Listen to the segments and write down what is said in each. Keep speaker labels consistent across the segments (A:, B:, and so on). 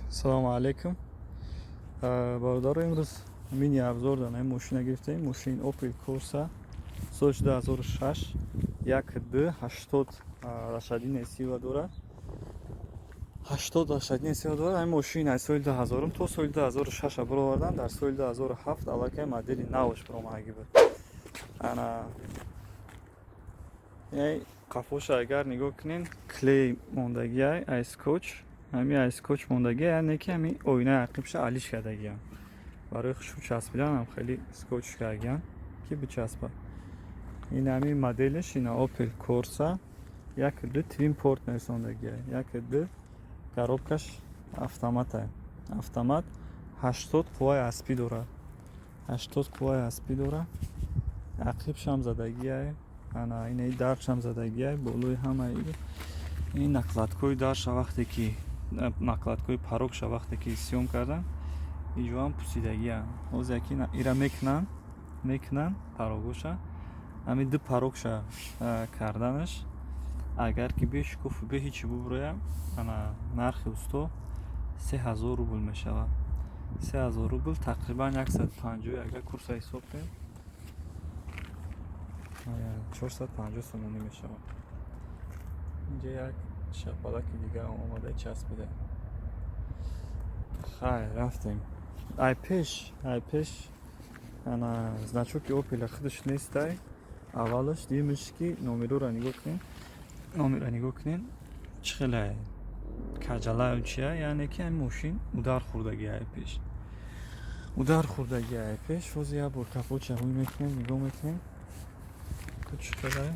A: Салому алейкум, бародаро. Имрӯз мини обзор дар наи мошина гирифтем. Мошин Opel Corsa, соли 2006, 1,2, 80 лошадиная сила дорад, 80 лошадиная сила дорад. Ҳамин мошин аз соли 2000 то соли 2006 баровардан. Дар соли 2007 аллакай модели навш баромадагӣ буд. Ана қафоша агар нигоҳ кунем, клей мондагиай, ай скотч, ҳами ай скотч мондагиай, яъне ки ҳами оинаи ақибша алиш кардагиам. Барои хушрӯ часпидан хеле скотч кардагиам, ки бичаспа. Ин ҳами моделиш, ина Opel Corsa 1,2 Twin Port нарисондагиай, 1,2, коробкаш автомата, автомат, 80 қувваи аспӣ дорад, 80 қувваи аспӣ дорад. Ақибшам задагиай, ана инаи даршам задагиай, болои ҳамаи ин накладкои дарша, вақте ки накладкои порогша вақте ки съём кардан, иҷоам пусидагиам. Ҳозир яки ира мекунанд, мекунанд порогоша, ҳамин ду порогша карданаш, агар ки бе шукуфу бе ҳичи буброям, ана нархи усто 3000 рубл мешавад. 3000 рубл тақрибан 150, агар курса ҳисоб кунем, 450 сомонӣ мешавад. Инҷа як шапалаки дигар омада часпида. Хайр, рафтем. Ай пеш, ай пеш ана значоки Опеля худаш нестай. Аввалаш димаш ки номерора нигоҳ кунем, номера нигоҳ кунем, чӣ хеле каҷалаю чия, яъне ки ҳамин мошин удар хӯрдаги, ай пеш удар хӯрдаги, ай пеш. Ҳозир як бор капотша ҳуй мекунем, нигоҳ мекунем, ку чӣ хеле.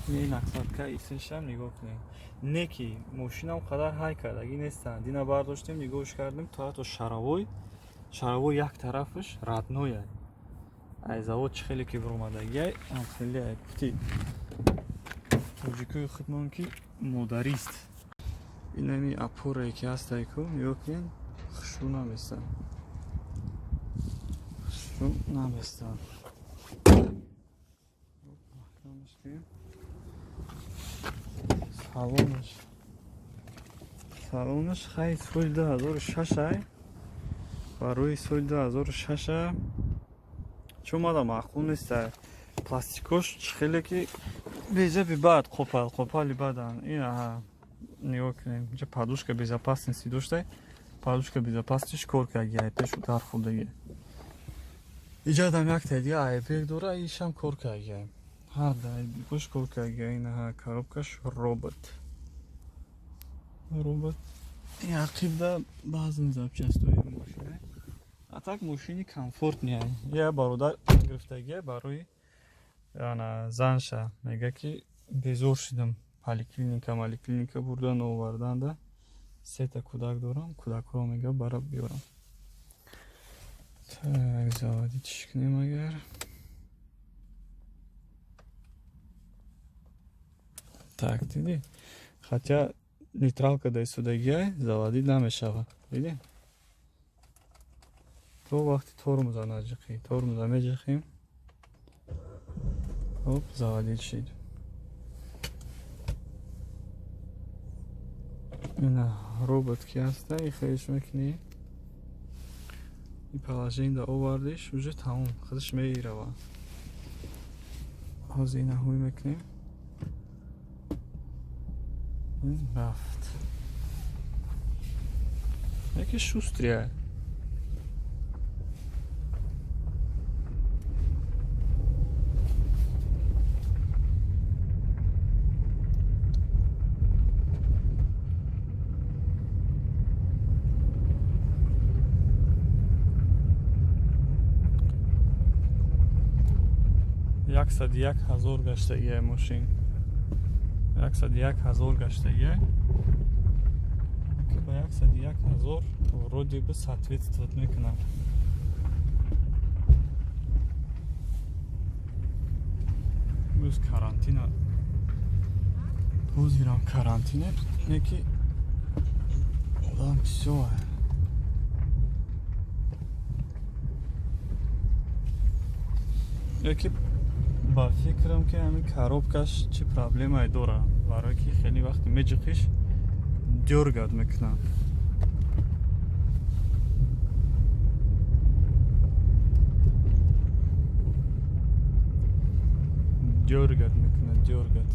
A: Ин накладка исешам нигоҳ кунем, не ки мошинам қадар ҳай кардагӣ нестанд. Дина бардоштем, нигоҳш кардем, то ҳатто шаровой, шаровой як тарафаш родной, ай завод чӣ хеле ки биромадагиай, ам хеле ай. Гуфти тоҷикои худмон ки модарист. Инами опорае ки ҳастай, ку нигоҳ кунем, хушрӯ наместанд, хушрӯ наместанд. Салонаш, салонаш хай соли 2006 ай, барои соли 2006 чун мада маъқул неста. Пластикош чӣ хеле ки безаби бад, қопал қопали бадан. Ин нигоҳ кунем, инҷа подушка безопасности доштай, подушка безопасности кор карди, ай пеш удар хӯрдаги. Иҷадам якта дига айбек дора, ишам кор карди, ҳар дайбекош кор карди. Инаҳа коробкаш робот, робот. Ин ақибда баъзан запчастои мошина. А так мошини комфортный. Я бародар гирифтагия барои ана занша, мега ки безор шудам поликлиника маликлиника бурдан оварданда, сета кӯдак дорам, кӯдакҳоро мега бара биёрам. Так, заводить кунем агар. Так, дидӣ, хотя нейтралка да истодагиай, заводить намешавад, дидӣ, то вақти тормоза наҷиқӣ. Тормоза меҷиқем, оп, заводить шид. Ина робот ки ҳаста, и хелиш мекунӣ, и положение да овардиш, уже тамом, худаш мерава. Ҳозир ина ҳуй мекунем, рафт. Яке шустрия. 101 000 гаштагия мошин, 101 000 гаштагия, ки ба 101 000 вроде бы соответствовать мекунад. Имрӯз карантина, ҳозирам карантине, не ки одам бисёр. Яки ба фикрам ки ҳамин коробкаш чӣ проблемае дорад, барое ки хеле вақти меҷиқиш, дёргать мекунад. Дёргать мекунад, дёргать.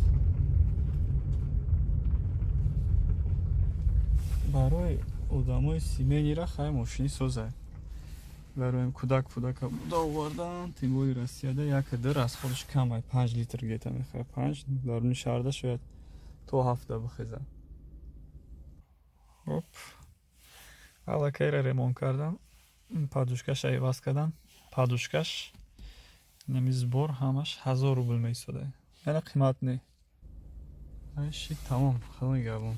A: Барои одамои семейный ра хай мошини созай. Барои кӯдак пудака буда овардан, тем более Россияда як ду расход ш камай, 5 литр где-то мехоҳад, панҷ, даруни шаҳрда шояд то ҳафта бихезад. Оп, аллакайра ремонт кардан, подушка ша иваз кардан, подушка ш нами сбор ҳамаш 1000 рубл меистода, яъне қимат не. Ши, тамом, хеле габон.